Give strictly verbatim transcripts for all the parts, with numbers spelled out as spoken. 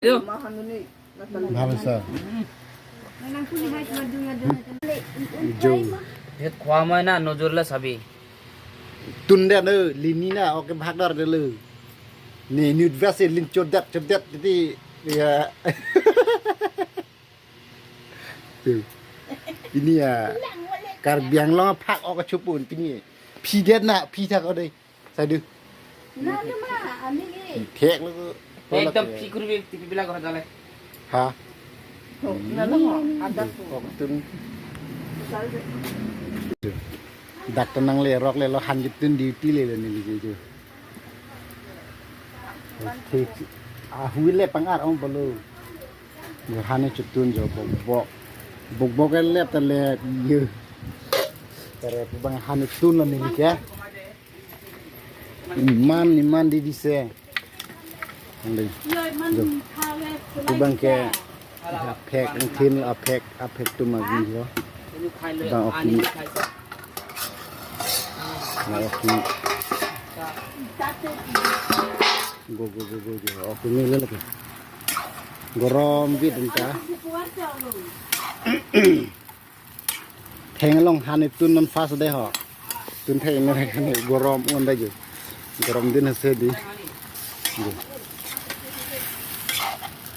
Yo. Bhamsa. Jo. He khwa mai na nojor la sabi. Tunde no lini na oke bhagdar de lo. Ni nut vase lin chodat chodat titi ya. Tu. Ini ya. Karbi Anglong phak oke chupun pini. Phi det na phi thak ode. Sadu. Na na ma ami ke. Thek lo. Ekdom phi kurbi tipi bila kora jale. Ha. Ho, na na ho, ada ho. Oktun. Doctor nang le rok le lo han kitun duty le lo neli ke jo. Thek. Ahui le pangar ong bolo. Jo han chutun jo bok bok. Bok bok le ta le yo. Tare bang han tun lo neli ke. Iman, iman di dise. Ande. Yo, iman. Jo. Tha le, tu bang ke, aphek, angthin, aphek, aphek tu magi ho. Bang oki. Bang oki. Go, go, go, go, jo. Oki ni le lagi. Gorom bit anta. Theng along han tun non fast de ho. Tun theng along han gorom on da jo. Gorom din ase di. Jo.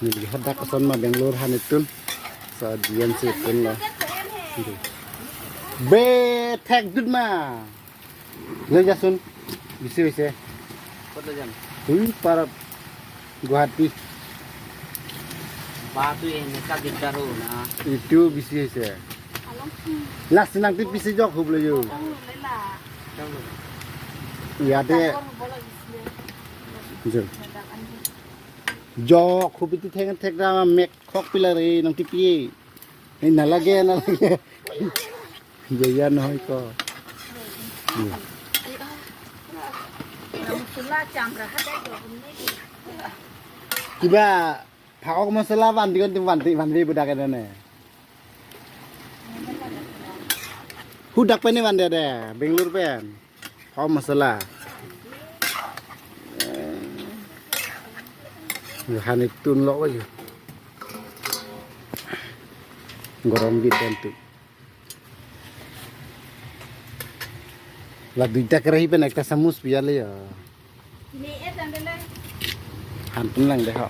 Ni di hadak son ma Bangalore han tun. Sa dian si tun lo. Jo. Be thek dut ma. Lo jasun. Bisi hoise. Kot lo jam? Hui parap Guwahati. Ba tu ye neka dikdar ho na. Itu bisi hoise. Last nang ti bisi jok hub lo yo. Ya de. Jo. Jok hub itu theng thek da mek khok pila re nang ti pi. Ni na lage na lage. Jaya noi ko. Kiba phak-ok masala van di kon di van di van di budak ene ne. Hudak pen ni van de de Bangalore pen. Phak-ok masala. Yo han tun lo yo. Gorom bit dan tu. La duita karahi pen ekta samus piyale ya. Han pun lang de ho.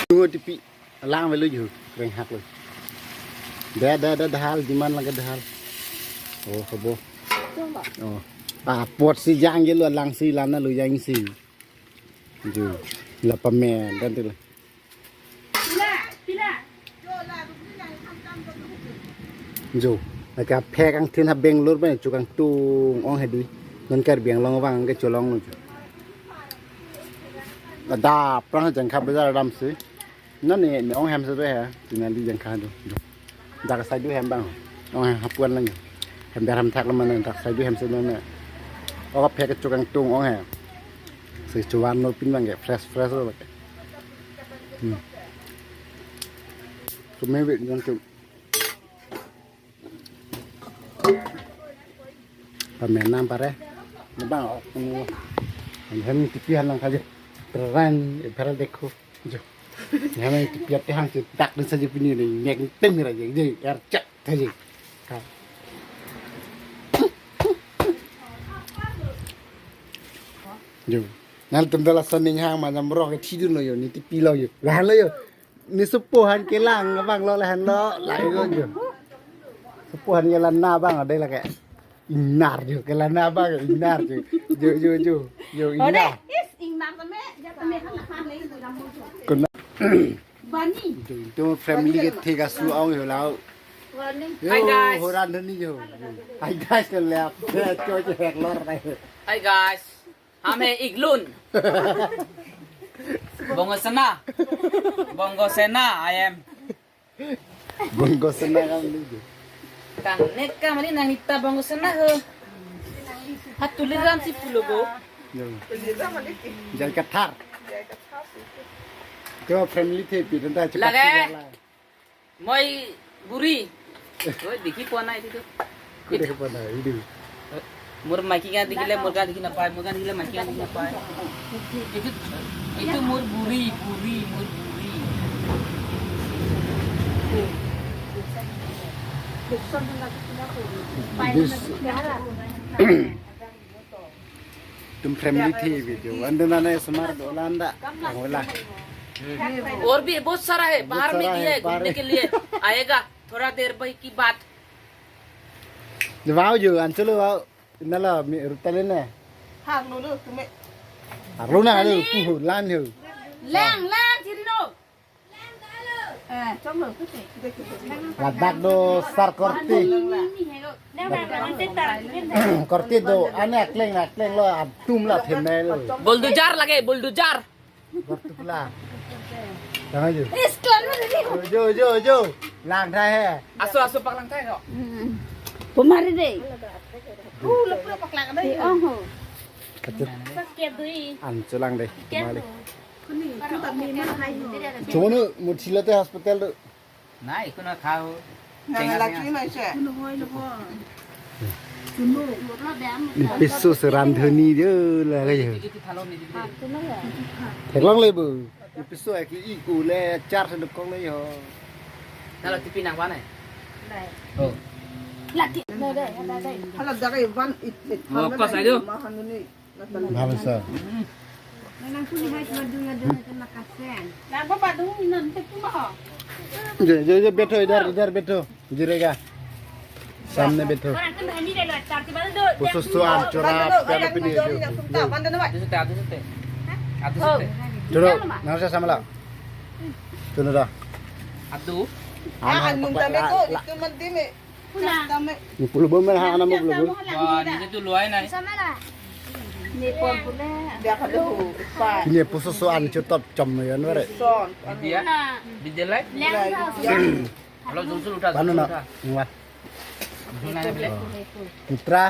Tunggu tipi lang velu ju reng hak lo. Da da da dahal diman lagi dahal. Oh, habo. Oh. Ah, pot si jang je lo lang si lana lo jang si. Ju. La pamen dan tu. Jo, lake aphek angthin ha Bangalore pen chukangtung ong hedi. Non Karbi Anglong vang ke cholong lo jo. Ada prang jangkha bazar damsi. Non ne ne ong hem se do he. Tinali jangkha do. Dak sai do hem bang. Ong hem hapuan lang. Hem ber hem thak lo mane dak sai do hem se do ne. Oke phek chukangtung ong he. Si chuan lo pin bang ke fresh fresh lo ke. Hmm. Keme bit jang tu. Pamen nam pare. Bang ok ni. Hem tipi han lang kaje. Peran, peran dekho. Jo. Hem tipi ate hang si dak din saja pini ni. Nek tem ra je. Je, er chak thaji. Ka. Jo. Nal tum dala son ning hang ma jam rok thi dun lo yo ni tipi lo yo. Lahan lo yo. Ni supo han kelang abang lo lahan lo. Lai lo jo. Supo han kelang na bang ada lagi. Inar jo kelang na bang inar jo. Jo jo jo. Jo Ode, inar. Is ingnar tame, ja tame kan kan le. Kuna. Bani. Jo, itu family ke tiga su ong yo lau. Bani. Yo, hi, guys. Horan ni jo. Hi guys, le ap. Cho cho hek lor. Hi guys. Hame iklun. Bongosena. Bongosena, I am. Bongosena kam ni. Kan nek kam ni nang nita bongosena ho. Hatuliram si pulogo. Jai kathar. Kyo family the pi tanta cepat lagi. Tigala. Moi buri. Oi, dekhi pona itu tu. Kude pona itu. Mur maiki kan dikile, mur kan dikhi napai, mur kan dikile maiki kan dikhi napai. Itu, itu mur buri, buri, mur buri. This tum family thi video. Anda nana semar dolan da. Hola. और भी बहुत सारा है, बाहर में भी है, घूमने के लिए आएगा। थोड़ा देर भाई की बात। Wow jo, ancholo wow. Inala mi rutale ne. Hang lo lo tume. Arlo na lo puhu lan ho. Lang, lang, sirino. Eh, chom lo tume. Ladak do sar korte. Korte do ane akleng akleng lo atum la themel. Bulldozer lagi, bulldozer. Waktu pula. Jangan jo. Is klan mo dali. Jo jo jo. Lang thai hai. Aso aso paklang thai no. Pumari dei. Hu lo pura paklang Di dai. Ong ho. Kacit Sakit dui. Ancho lang dei. Malik. Kuni tu tak memang hai ho. Cuma nu muthila te hospital tu. Nai, kuno khau. Nang laki mai se. Kuno hoi lo ho. Kuno. Ni piso seran dhoni je la ka je. Itu thalon ni. Theklong le bu. Ni piso aki iku le char se dokong le ho. Kalau tipi nang mana? Oh. Laki. Dai dai dai dai. Hala dagai van it it. Oh, kos aja. Mahanuni. Bhalo sa. Nang kuni hai madung madung itu makasen. Nang apa padung inon itu mah? Jo jo jo, baitho idhar, idhar baitho. Girega. Samne baitho. Orang tu hanya dia luar char tiba tu. Khusus tuan chora pele pini jo. Adu sete, adu sete. Adu sete. Choro, nasa samala. Choro da. Adu. Ah, anung tame ko itu mandi me. Tame. Ni puluh bom ha, anam puluh bom. Wah, ni tu luai nai. Ni pon pule. Dia kada hu. Pa. Ini puso so an chutop chom no yan ware. Son. Dia. Di delai. Kalau susul udah. Pano na. Sudah. Wah. Sudah beli. Mitra.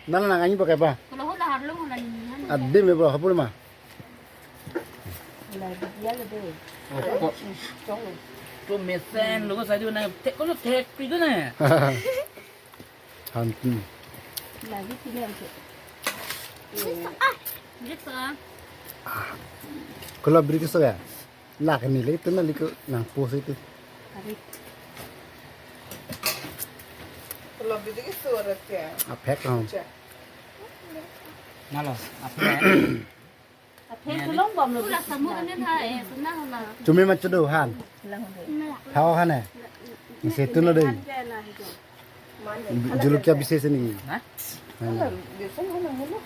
Nang nang ani pakai pa. Kalau hula harlung hula ni. Adi me bro hapul ma. Lagi dia le dei. Oh, kok. Chong. Tu mesen lu saja na. Tek ko tek pi tu na. Hanti. Lagi sini aja. Gitu. Kalau beri ke saya. Lah kani le itu na liko nang pos itu. Hari. Kalau beli ke suara ya. Apek no. Nalo. Apa? Apa yang belum bom lo. Hula samu kan ha eh sana hula. Chumi ma chudo han. Hao han eh. Ni se tu no dei. Julukia bises ni. Hah? Hana. Biasa mana mulu.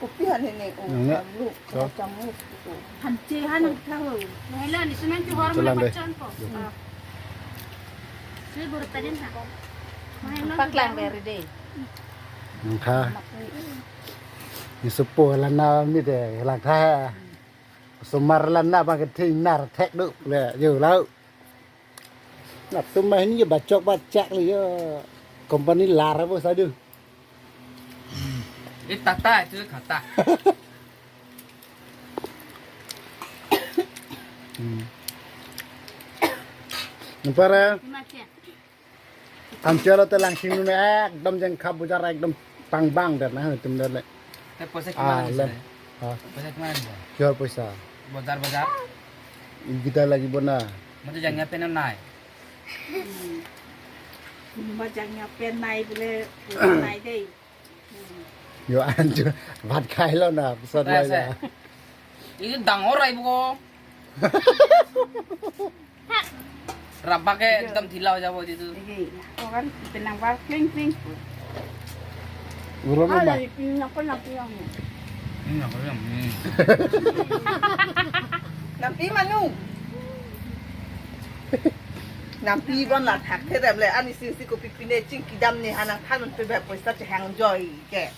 Kopi han ini. Nangnya. Lu. Macam itu. Hanci han ang tahu. Hela ni sunan tu hor Chulang mana deh. Pacon ko. Si baru tadi na. Paklang beri dei. Nang kha. Ni supo lana mi de lang kha. Sumar lana bang kething nar thek du le jo lau. Nap tu mah ni bachok bachak le jo. Company lar apa sadu. Ini tata itu kata. Hmm. Nang para Ancholo te Langsing nu ekdom jeng khap bujar ekdom pangbang der na tum der le. Te poisa Ah, kemana le. sih? Ah, Poisa kemana sih? kyor poisa. Bazar bazar. Kita lagi bona. Mati jangnya penam nai. Macamnya pen nai beli nai dei. Jo ancho bhat khai lo na, pusat lo Rasa. ya. Ini dangor ai buko. Rabak ke ekdom dhila ho jabo di tu. Lagi, orang penang bar kling kling. Urung Ada ma. Di pin apa nak pulang. Ini apa yang ini? Nampi manu. Nampi bon la thak the dam le ani sing si kopi pine chingki dam ni hanang than pe ba poisa che hang joi ke.